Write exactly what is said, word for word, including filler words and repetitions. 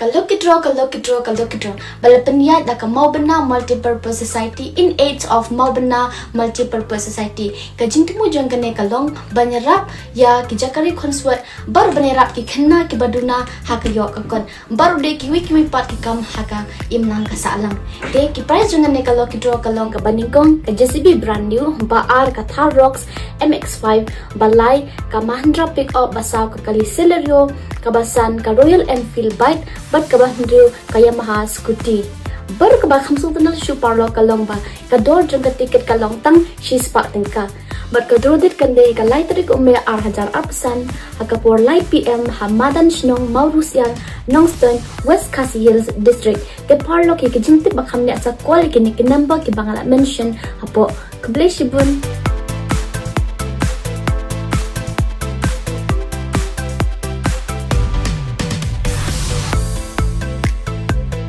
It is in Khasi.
Ka lucky draw, ka lucky draw, ka lucky draw ba la pynïaid da ka Mawbynna Multipurpose Society in aid of Mawbynna Multipurpose Society. Ka jingthmu jong kane ka long ban ïarap ïa ki jaka ri khonswet baroh, ban ïarap ki khynnah kiba duna ha ka ïoh ka kot, baroh de kiwei kiwei pat ki kam ha ka imlang ka sahlang. Te ki prize jong kane ka lucky draw ka long kaba nyngkong ka J C B brand new, ba ar ka Thar Roxx M X five, ba lai ka Mahindra pickup, ba saw ka Kali Celerio, kaba san ka Royal Enfield bike, bad kaba hynriew ka Yamaha scooty. Baroh kaba kham sngewtynnat shuh paralok ka long ba ka dor jong ka tiket ka long tang shispah tyngka. Bad ka draw date kan dei ka lai tarik u May ar hajar arphew san, ha ka por lai P M ha madan shnong Mawryngkneng, Nongstoiñ, West Khasi Hills District. Te paralok, ïa ki jingtip ba kham ñiah sa call ïa kine ki number kiba nga la mention hapoh. Khublei shibun.